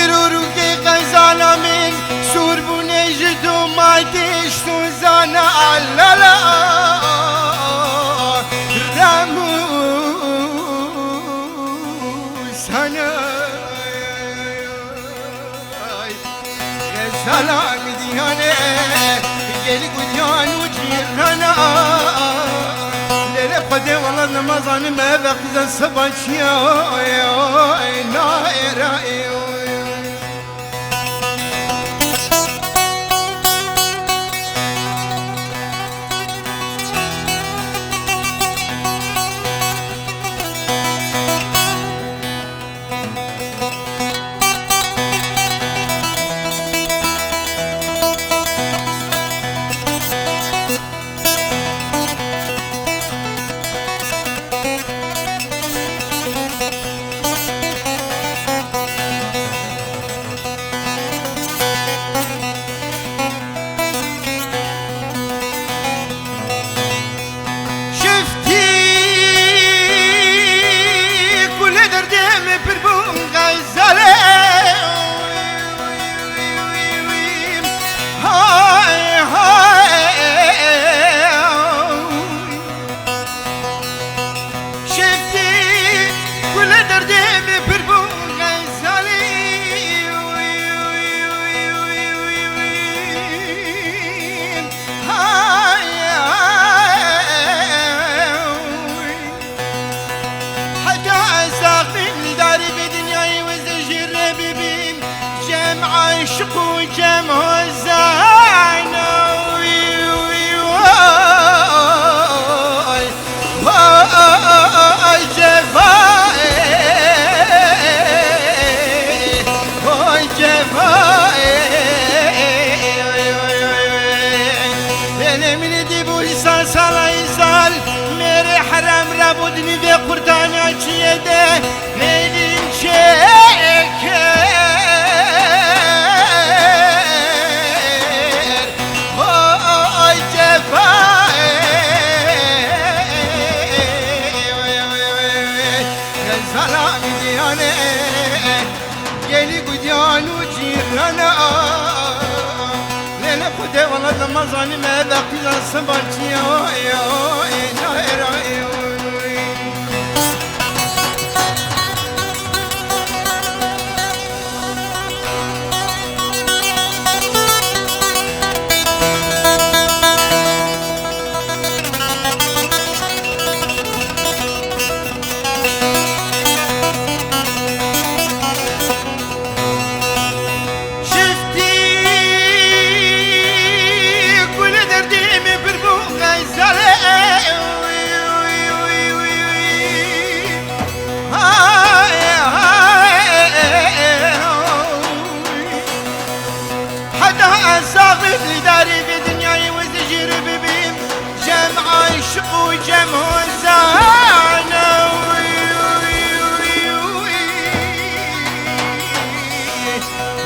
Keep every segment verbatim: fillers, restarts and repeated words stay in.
Rûrûkê xezala min, sûr bûne ji domatê, ji tozana alala. Remûsana. Xezala min diyane, gelî gudiyan û cîrana. Lêlê Xwedê wela nemazanim eve qîza seba çiya, oy, oy, na, era, ê, oy, oy. Şiftî ku li derdê min pir bûn xezalê. Hay, hay. Şeftî ku li derdê min pir bû xezalî. Hay, hay. Heta ez axivîm li darê vê dinyayê, wê ez jê re bibîm. Cem aşiq û cem hozana. Vay, vay, vay, cevayê, vay, cevayê. Lêlê min dî bû îsal, sala îsal, mêrê herem re bû di nîvê qurtana çiyê de. Hêlîn çêkir, oy cefayê. Xezala min diyane, gelî gudiyan û cîrana. Lêlê Xwedê wela nemazanim eve qîza seba çiya, oy, oy, oy, oy. Şiftî ku li derdê min pir bû xezalê. Heta ez sax bim li darê vê dinyayê, wê ez jê re bibim. Cem aşiq û cem hozana.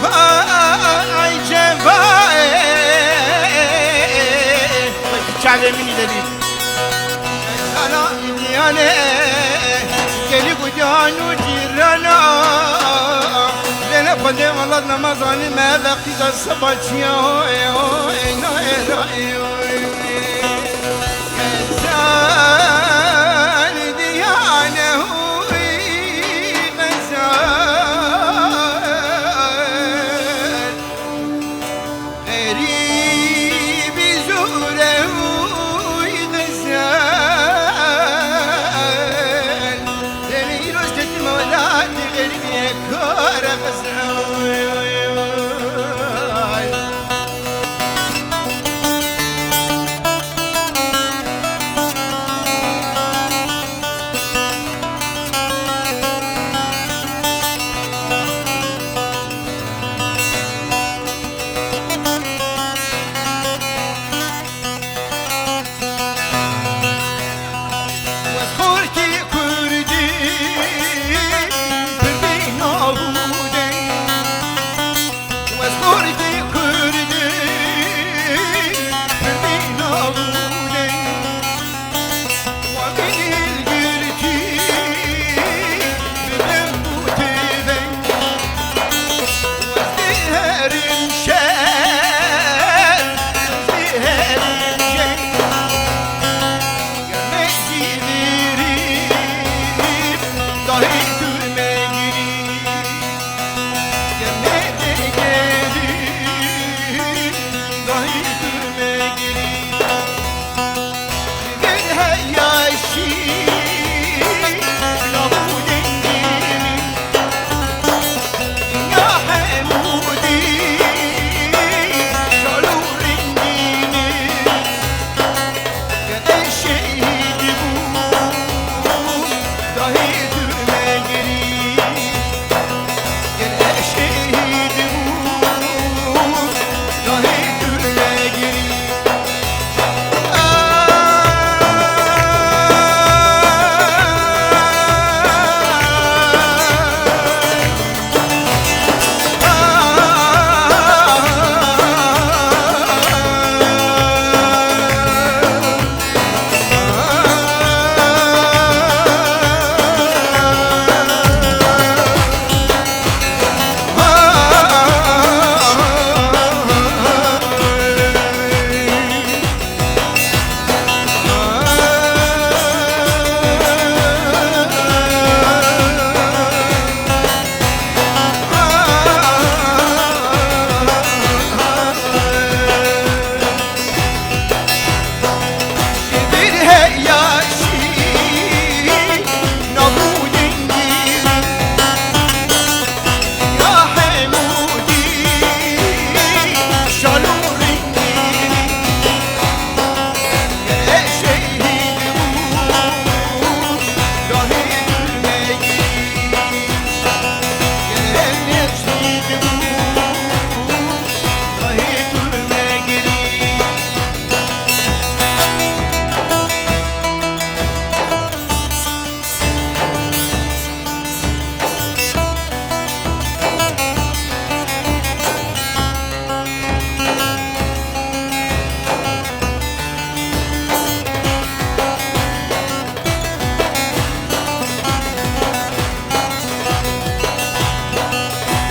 Vay cevayê. Çavê min î derî. Xezala min diyane, gelî gudiyan û cîrana. Lêlê Xwedê wela nemazanim eve qîza seba çiya, oy, oy, na, era, ê, oy. Xezal diyane, oy, xezal. Xerîbî zûre û xezal. Demî îroz ketim welatî xerîbî kare xezal. Wez xortî kurdî, kurdî navûdê.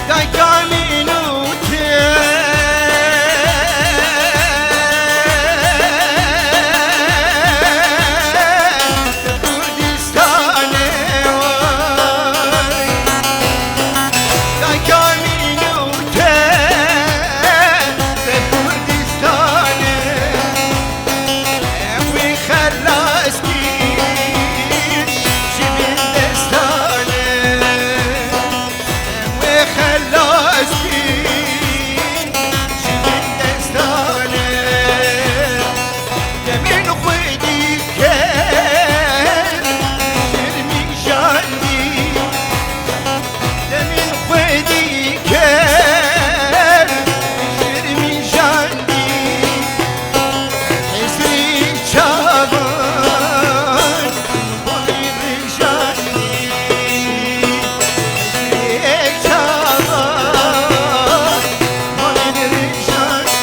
Dayka min û te Kurdistanê way. Dayka min û te Kurdistanê. Em wê xelas kî ji bin destanê. Em wê xelas kî ji bin destanê. Demên xwedî ker şermîşandî. Demên xwedî ker şermîşandî. Hizrê çavan holê rêjandî. Hizrê çavan holê rêjandî.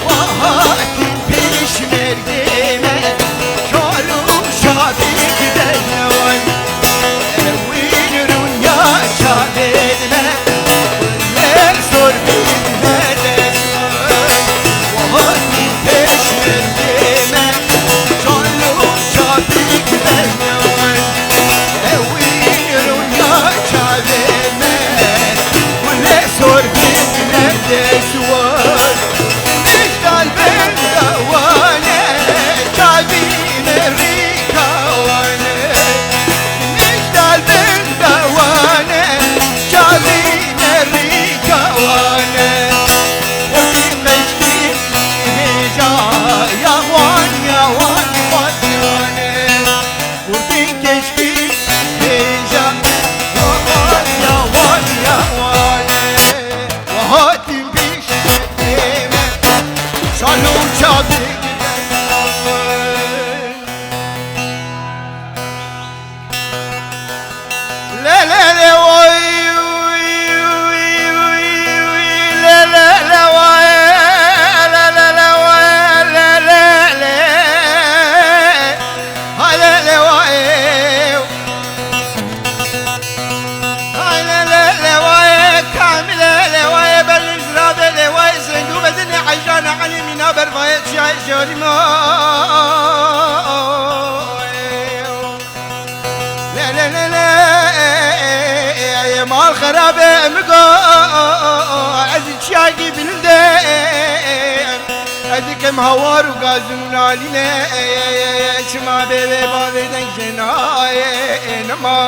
Wehatin pêşmergê me, şal û şabî gidenewan. Ewîn rûnya çavên me, lê zor bîn me dest. Wehatin pêşmergê me, şal û şabî gidenewan. Ewî rûnya çavê me, wile zor bîne destwan. Mijdal benda wane, çavî me rîka wane. Mijdal benda wane, çavî me rîka wane. Wekî qeşkî hêja ya wan ya wan xwazî wane. Kurdên keşkî hêja ya wan ya wan ya wan. Wehatin pêşmergê me, şal û çavê gidenewan. Le le le vay, vay, vay, vay, le le le vay, le le le vay, le le le. Hay le le vay. Hay le le le vay, kamile le vay, belli zirabe le vay, zengû bedine ayjana alimina bervay, çay jorimo. Le le le le, mal xerabe mi go, ez çiyakî bilinde, ez dikim hawar û gazûn alîne, çima bê vê bavê deng jê nayê, nema.